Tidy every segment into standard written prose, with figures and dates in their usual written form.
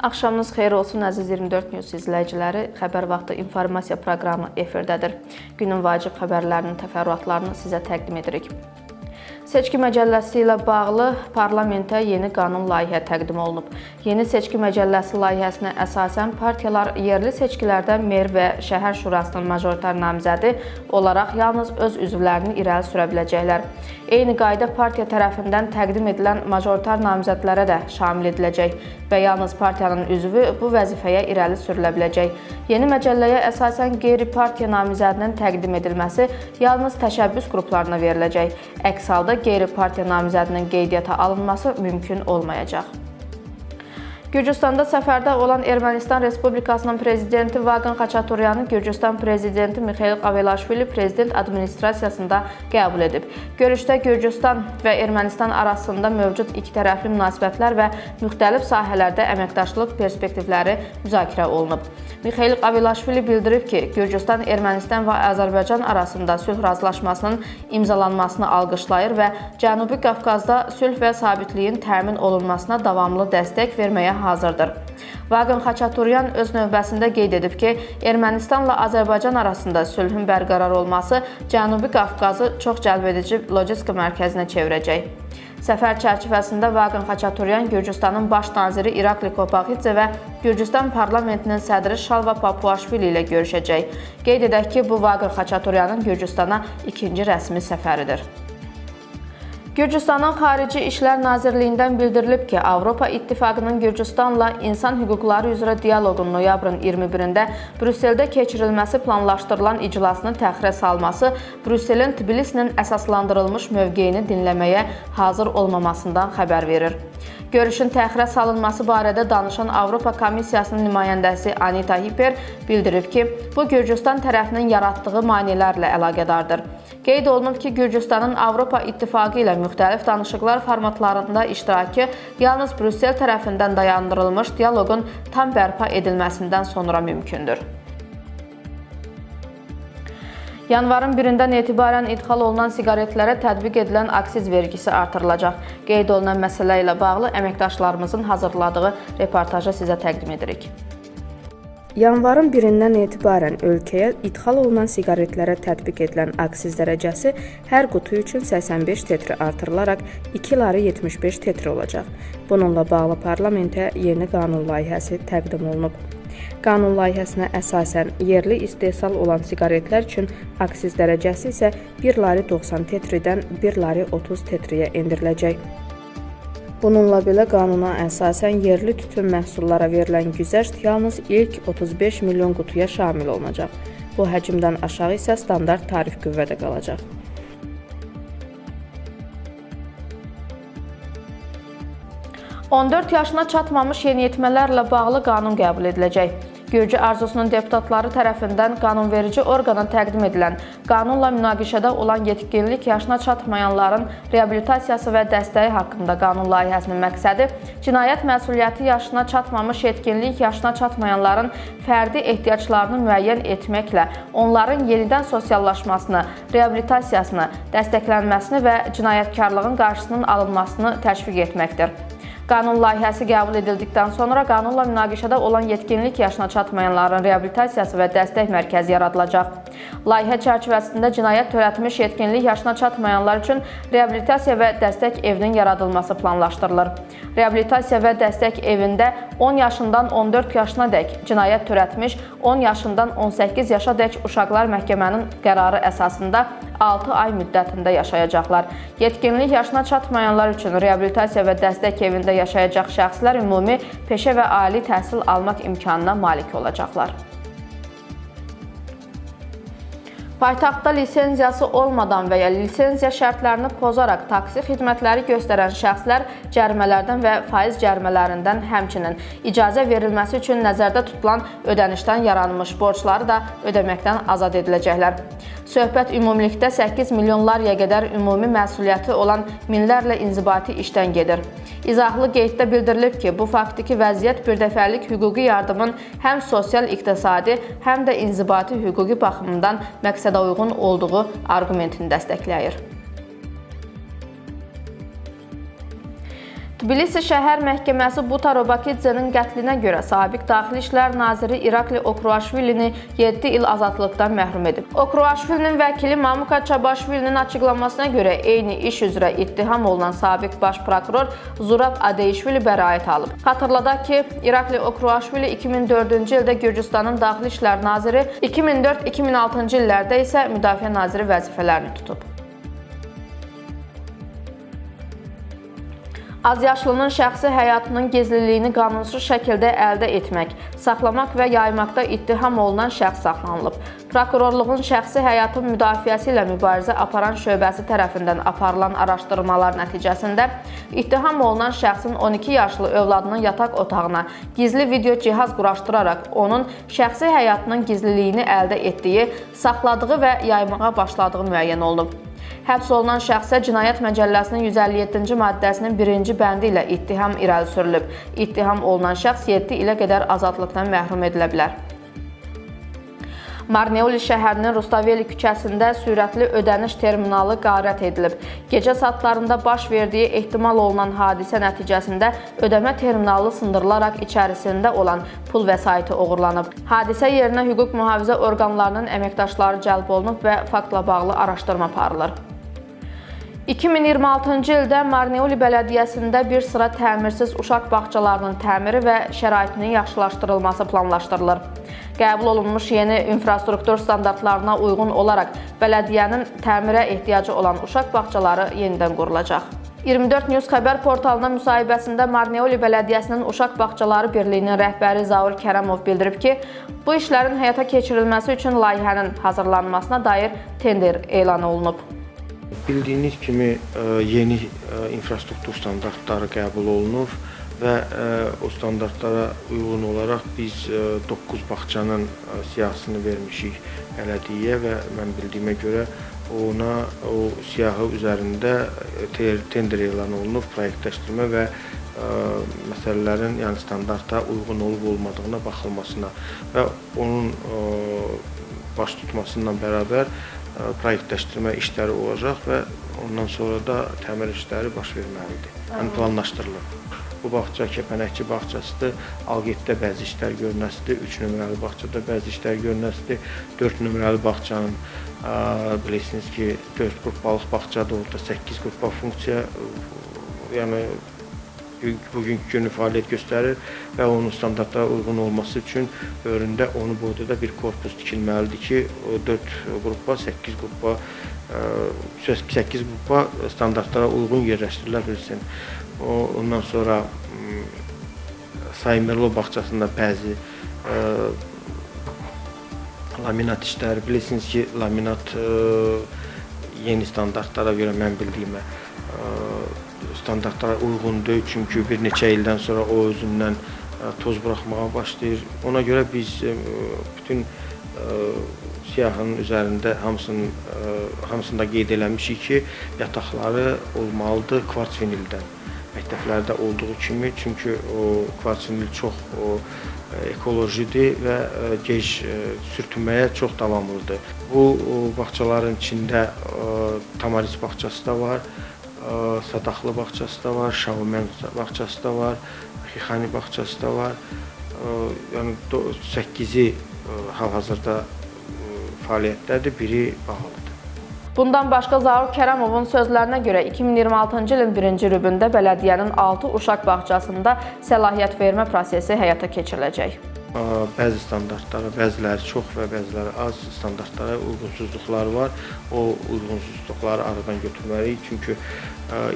Axşamınız xeyir olsun əziz 24 News izləyiciləri. Xəbər vaxtı informasiya proqramı efirdədir. Günün vacib xəbərlərinin təfərrüatlarını sizə təqdim edirik. Seçki məcəlləsi ilə bağlı parlamentə yeni qanun layihə təqdim olunub. Yeni seçki məcəlləsi layihəsinə əsasən partiyalar yerli seçkilərdə mer və şəhər şurasının majoritar namizədi olaraq yalnız öz üzvlərini irəli sürə biləcəklər. Eyni qayda partiya tərəfindən təqdim edilən majoritar namizədlərə də şamil ediləcək və yalnız partiyanın üzvü bu vəzifəyə irəli sürülə biləcək. Yeni məcəlləyə əsasən qeyri-partiya namizədinin təqdim edilməsi yalnız təşəbbüs qruplarına veriləcək. Əks halda qeyri-partiya namizədinin qeydiyyata alınması mümkün olmayacaq. Gürcüstanda səfərdə olan Ermənistan Respublikasının prezidenti Vaqın Xaçaturyanı Gürcüstan prezidenti Mixail Qavelaşvili prezident administrasiyasında qəbul edib. Görüşdə Gürcüstan və Ermənistan arasında mövcud ikitərəfli münasibətlər və müxtəlif sahələrdə əməkdaşlıq perspektivləri müzakirə olunub. Mixail Qavelaşvili bildirib ki, Gürcüstan, Ermənistan və Azərbaycan arasında sülh razılaşmasının imzalanmasını alqışlayır və Cənubi Qafqazda sülh və sabitliyin təmin olunmasına davamlı dəstək verməyə hazırdır. Vaqın Xaçaturyan öz növbəsində qeyd edib ki, Ermənistanla Azərbaycan arasında sülhün bərqərar olması Cənubi Qafqazı çox cəlbedici logistika mərkəzinə çevirəcək. Səfər çərçivəsində Vaqın Xaçaturyan Gürcüstanın baş naziri İrakli Kopaxidze və Gürcüstan parlamentinin sədri Şalva Papuaşvili ilə görüşəcək. Qeyd edək ki, bu Vaqın Xaçaturyanın Gürcüstana ikinci rəsmi səfəridir. Gürcüstanın Xarici İşlər Nazirliyindən bildirilib ki, Avropa İttifaqının Gürcüstanla insan hüquqları üzrə dialoqun noyabrın 21-də Brüsseldə keçirilməsi planlaşdırılan iclasını təxirə salması Brüsselin Tbilisinin əsaslandırılmış mövqeyini dinləməyə hazır olmamasından xəbər verir. Görüşün təxirə salınması barədə danışan Avropa Komissiyasının nümayəndəsi Anita Hipper bildirib ki, bu Gürcüstan tərəfinin yaratdığı maneələrlə əlaqədardır. Qeyd olunub ki, Gürcüstanın Avropa İttifaqı ilə müxtəlif danışıqlar formatlarında iştirakı yalnız Brüssel tərəfindən dayandırılmış dialoqun tam bərpa edilməsindən sonra mümkündür. Yanvarın 1-dən etibarən idxal olunan siqaretlərə tətbiq edilən aksiz vergisi artırılacaq. Qeyd olunan məsələ ilə bağlı əməkdaşlarımızın hazırladığı reportajı sizə təqdim edirik. Yanvarın 1-dən etibarən ölkəyə idxal olunan siqaretlərə tətbiq edilən aksiz dərəcəsi hər qutu üçün 85 tetri artırılaraq 2 lari 75 tetri olacaq. Bununla bağlı parlamentə yeni qanun layihəsi təqdim olunub. Qanun layihəsinə əsasən yerli istehsal olan siqaretlər üçün aksiz dərəcəsi isə 1 lari 90 tetridən 1 lari 30 tetriyə endiriləcək. Bununla belə qanuna əsasən yerli tütün məhsullara verilən güzəşt yalnız ilk 35 milyon qutuya şamil olunacaq. Bu həcmdən aşağı isə standart tarif qüvvədə qalacaq. ...14 yaşına çatmamış yeniyetmələrlə bağlı qanun qəbul ediləcək. Gürcü arzusunun deputatları tərəfindən qanunverici orqana təqdim edilən qanunla münaqişədə olan yetkinlik yaşına çatmayanların reabilitasiyası və dəstəyi haqqında qanun layihəsinin məqsədi cinayət məsuliyyəti yaşına çatmamış yetkinlik yaşına çatmayanların fərdi ehtiyaclarını müəyyən etməklə onların yenidən sosiallaşmasını, reabilitasiyasını, dəstəklənməsini və cinayətkarlığın qarşısının alınmasını təşviq etməkdir. Qanun layihəsi qəbul edildikdən sonra qanunla münaqişədə olan yetkinlik yaşına çatmayanların reabilitasiyası və dəstək mərkəzi yaradılacaq. Layihə çərçivəsində cinayət törətmiş yetkinlik yaşına çatmayanlar üçün reabilitasiya və dəstək evinin yaradılması planlaşdırılır. Reabilitasiya və dəstək evində 10 yaşından 14 yaşına dək cinayət törətmiş, 10 yaşından 18 yaşa dək uşaqlar məhkəmənin qərarı əsasında 6 ay müddətində yaşayacaqlar. Yetkinlik yaşına çatmayanlar üçün reabilitasiya və dəstək evində yaşayacaq şəxslər ümumi peşə və ali təhsil almaq imkanına malik olacaqlar. Paytaxtda lisenziyası olmadan və ya lisenziya şərtlərini pozaraq taksi xidmətləri göstərən şəxslər cərimələrdən və faiz cərimələrindən, həmçinin icazə verilməsi üçün nəzərdə tutulan ödənişdən yaranmış borcları da ödəməkdən azad ediləcəklər. Söhbət ümumilikdə 8 milyon lariyə qədər ümumi məsuliyyəti olan minlərlə inzibati işdən gedir. İzahlı qeyddə bildirilib ki, bu faktiki vəziyyət birdəfəlik hüquqi yardımın həm sosial-iqtisadi, həm də inzibati hüquqi baxımından məqsədə uyğun olduğu arqumentini dəstəkləyir. Tbilisi şəhər məhkəməsi Buta Robakidzenin qətlinə görə sabiq Daxili İşlər Naziri İrakli Okruaşvilini 7 il azadlıqdan məhrum edib. Okruaşvilinin vəkili Mamuka Çabaşvilinin açıqlamasına görə eyni iş üzrə ittiham olunan sabiq baş prokuror Zurab Adeyişvili bəraət alıb. Xatırladaq ki, İrakli Okruaşvili 2004-cü ildə Gürcüstanın Daxili İşlər Naziri, 2004-2006-cı illərdə isə Müdafiə Naziri vəzifələrini tutub. Azyaşlının şəxsi həyatının gizliliyini qanunsuz şəkildə əldə etmək, saxlamaq və yaymaqda ittiham olunan şəxs saxlanılıb. Prokurorluğun şəxsi həyatın müdafiəsi ilə mübarizə aparan şöbəsi tərəfindən aparılan araşdırmalar nəticəsində ittiham olunan şəxsin 12 yaşlı övladının yataq otağına gizli video cihaz quraşdıraraq onun şəxsi həyatının gizliliyini əldə etdiyi, saxladığı və yaymağa başladığı müəyyən olunub. Həbs olunan şəxsə Cinayət Məcəlləsinin 157-ci maddəsinin 1-ci bəndi ilə ittiham irəli sürülüb. İttiham olunan şəxs 7 ilə qədər azadlıqdan məhrum edilə bilər. Marneuli şəhərinin Rustaveli küçəsində sürətli ödəniş terminalı qarət edilib. Gecə saatlarında baş verdiyi ehtimal olunan hadisə nəticəsində ödəmə terminalı sındırılaraq içərisində olan pul vəsaiti oğurlanıb. Hadisə yerinə hüquq mühafizə orqanlarının əməkdaşları cəlb olunub və faktla bağlı araşdırma aparılır. 2026-cı ildə Marneuli bələdiyyəsində bir sıra təmirsiz uşaq bağçalarının təmiri və şəraitinin yaxşılaşdırılması planlaşdırılır. Qəbul olunmuş yeni infrastruktur standartlarına uyğun olaraq bələdiyyənin təmirə ehtiyacı olan uşaq bağçaları yenidən qurulacaq. 24 News xəbər portalına müsahibəsində Marneuli Bələdiyyəsinin Uşaq Bağçaları Birliyinin rəhbəri Zaur Kərəmov bildirib ki, bu işlərin həyata keçirilməsi üçün layihənin hazırlanmasına dair tender elan olunub. Bildiyiniz kimi yeni infrastruktur standartları qəbul olunub və o standartlara uyğun olaraq biz 9 bağçanın siyahısını vermişik bələdiyyəyə və mən bildiyimə görə ona o siyahı üzərində tender elan olunub, proyektləşdirmə və məsələlərin, yəni standarta uyğun olub olmadığına baxılmasına və onun baş tutmasıyla bərabər proyektləşdirmə işləri olacaq və ondan sonra da təmir işləri baş verməlidir. Yəni planlaşdırılır. Bu bağça Kəpənəkçi bağçasıdır. Alqetdə bəzi işlər görünəsidir, 3 nömrəli bağçada bəzi işlər görünəsidir, 4 nömrəli bağçanın bilirsiniz ki, 4 qrupalıq bağçadır, orada 8 qrupa funksiya, yəni bugünkü günü fəaliyyət göstərir və onun standartlara uyğun olması üçün böyründə onu boyda da bir korpus tikilməlidir ki, 4 qrupa, 8 qrupa, 8 qrupa standartlara uyğun yerləşdirilə bilsin. Ondan sonra Saymerlo bağçasında bəzi laminat işləri, bilirsiniz ki, laminat yeni standartlara görə mən bildiyimə standartlara uyğun deyil, çünki bir neçə ildən sonra o özündən toz buraxmağa başlayır. Ona görə biz bütün siyahının üzərində hamısında qeyd eləmişik ki, yataqları olmalıdır kvarts vinildən. Məktəblərdə olduğu kimi, çünki o kvarts vinil çox ekolojidir və gec sürtünməyə çox davamlıdır. Bu bağçaların içində Tamaris bağçası da var, Sadaqlı bağçası da var, Şaumyan bağçası da var, Xixani bağçası da var. Yəni 8-i hal-hazırda fəaliyyətdədir, biri bağlıdır. Bundan başqa Zaur Kərəmovun sözlərinə görə 2026-cı ilin birinci rübündə bələdiyyənin 6 uşaq bağçasında səlahiyyət vermə prosesi həyata keçiriləcək. Bəzi standartlara, bəziləri çox və bəziləri az standartlara uyğunsuzluqlar var. O uyğunsuzluqları aradan götürməliyik. Çünki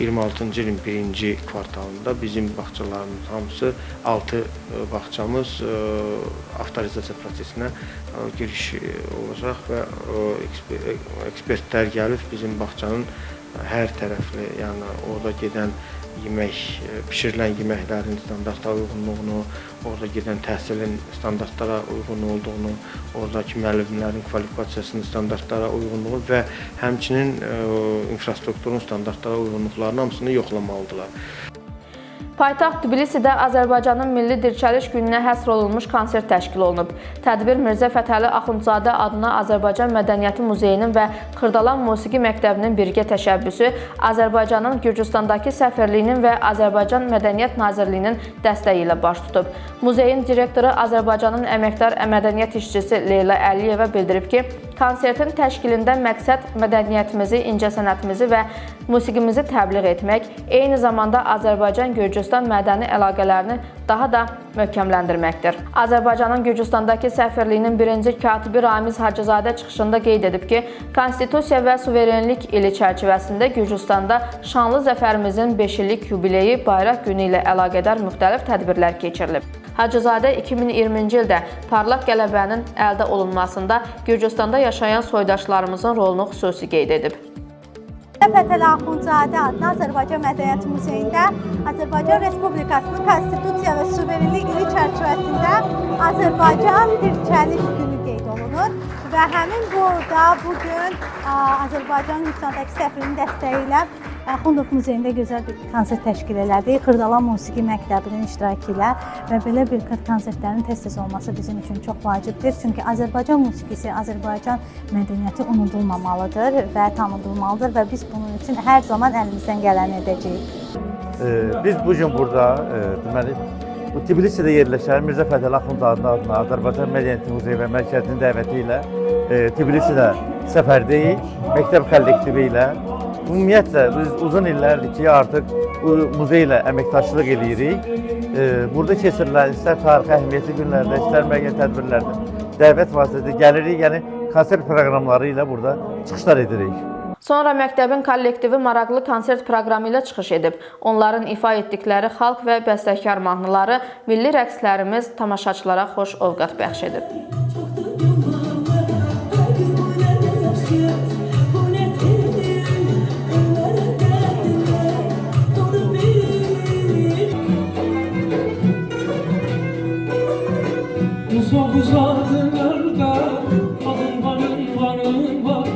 26-cı ilin birinci kvartalında bizim bağçalarımız hamısı, 6 bağçamız avtorizasiya prosesinə giriş olacaq və ekspertlər gəlib bizim bağçanın hər tərəfli, yəni orada gedən yemək, bişirilən yeməklərin standarta uyğunluğunu, orada gedən təhsilin standartlara uyğun olduğunu, oradakı müəllimlərin kvalifikasiyasının standartlara uyğunluğu və həmçinin infrastrukturun standartlara uyğunluqlarının hamısını yoxlamalıdırlar. Paytaxt Tbilisidə Azərbaycanın Milli Dirçəliş Gününə həsr olunmuş konsert təşkil olunub. Tədbir Mirzə Fətəli Axundzadə adına Azərbaycan Mədəniyyəti Muzeyinin və Xırdalan Musiqi Məktəbinin birgə təşəbbüsü, Azərbaycanın Gürcüstandakı səfirliyinin və Azərbaycan Mədəniyyət Nazirliyinin dəstəyi ilə baş tutub. Muzeyin direktoru Azərbaycanın əməkdar mədəniyyət işçisi Leyla Əliyeva bildirib ki, konsertin təşkilində məqsəd mədəniyyətimizi, incəsənətimizi və musiqimizi təbliğ etmək, eyni zamanda Azərbaycan-Gürcüstan mədəni əlaqələrini daha da möhkəmləndirməkdir. Azərbaycanın Gürcüstandakı səfirliyinin birinci katibi Ramiz Hacızadə çıxışında qeyd edib ki, Konstitusiya və suverenlik ili çərçivəsində Gürcüstanda şanlı zəfərimizin 5 illik yubileyi bayraq günü ilə əlaqədar müxtəlif tədbirlər keçirilib. Hacızadə 2020-ci ildə parlaq qələbənin əldə olunmasında Gürcüstanda yaşayan soydaşlarımızın rolunu xüsusi qeyd edib. Fətəli Axundzadə adına Azərbaycan Mədəniyyəti Muzeyində Azərbaycan Respublikasının Konstitusiya və Suverenlik ili çərçivəsində Azərbaycan Dirçəliş Günü qeyd olunur və həmin burada bugün Azərbaycan Gürcüstandakı səfirinin dəstəyi ilə Axundov Muzeyində gözəl bir konsert təşkil elədik. Xırdalan Musiqi Məktəbinin iştirakı ilə və belə bir konsertlərin tez-tez olması bizim üçün çox vacibdir. Çünki Azərbaycan musiqisi, Azərbaycan mədəniyyəti unudulmamalıdır və tanıdılmalıdır və biz bunun üçün hər zaman əlimizdən gələni edəcəyik. Biz bu gün burada deməli bu Tbilisidə yerləşən Mirzə Fətəli Axundzadə adına Azərbaycan Mədəniyyəti Muzeyi və Mərkəzinin dəvəti ilə Tbilisidə səfərdəyik, məktəb kollektivi ilə. Ümumiyyətlə biz uzun illərdir ki, artıq bu muzey ilə əməkdaşlıq eləyirik. Burada keçirilən istər tarixi əhəmiyyətli günlərdə, istər müəyyən tədbirlərdə dəvət vasitəsilə gəlirik, yəni konsert proqramları ilə burada çıxışlar edirik. Sonra məktəbin kollektivi maraqlı konsert proqramı ilə çıxış edib. Onların ifa etdikləri xalq və bəstəkar mahnıları, milli rəqslərimiz tamaşaçılara xoş ovqat bəxş edib. Uzak uzaklarda adın varın varın var,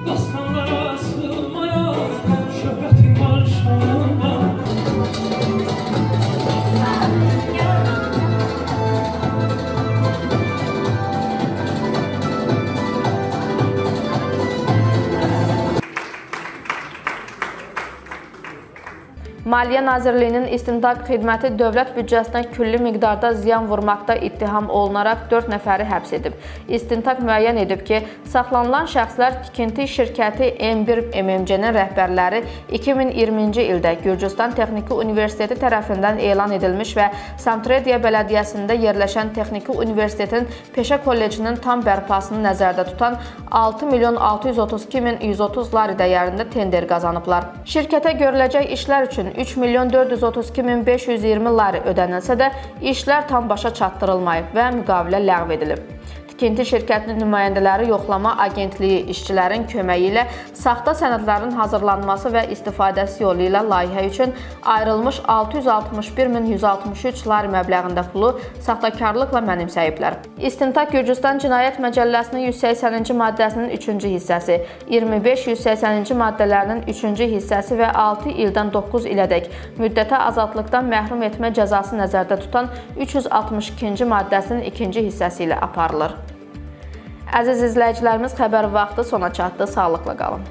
dastanlara sığmaya şöhretin var, şanın var. Maliyyə Nazirliyinin İstintaq Xidməti dövlət büdcəsinə külli miqdarda ziyan vurmaqda ittiham olunaraq 4 nəfəri həbs edib. İstintaq müəyyən edib ki, saxlanılan şəxslər tikinti şirkəti M1 MMC-nin rəhbərləri 2020-ci ildə Gürcüstan Texniki Universiteti tərəfindən elan edilmiş və Samtrediya bələdiyyəsində yerləşən Texniki Universitetin Peşə Kollecinin tam bərpasını nəzərdə tutan 6.632.130 lari dəyərində tender qazanıblar. Şirkətə görüləcək işlər üçün 3.432.520 lari ödənilsə də, işlər tam başa çatdırılmayıb və müqavilə ləğv edilib. Tikinti şirkətinin nümayəndələri yoxlama agentliyi işçilərin köməyi ilə saxta sənədlərin hazırlanması və istifadəsi yolu ilə layihə üçün ayrılmış 661.163 lari məbləğində pulu saxtakarlıqla mənimsəyiblər. İstintaq Gürcüstan Cinayət Məcəlləsinin 180-ci maddəsinin 3-cü hissəsi, 25-180-ci maddələrinin 3-cü hissəsi və 6 ildən 9 ilədək müddətə azadlıqdan məhrum etmə cəzası nəzərdə tutan 362-ci maddəsinin 2-ci hissəsi ilə aparılır. Əziz izləyicilərimiz, xəbər vaxtı sona çatdı. Sağlıqla qalın.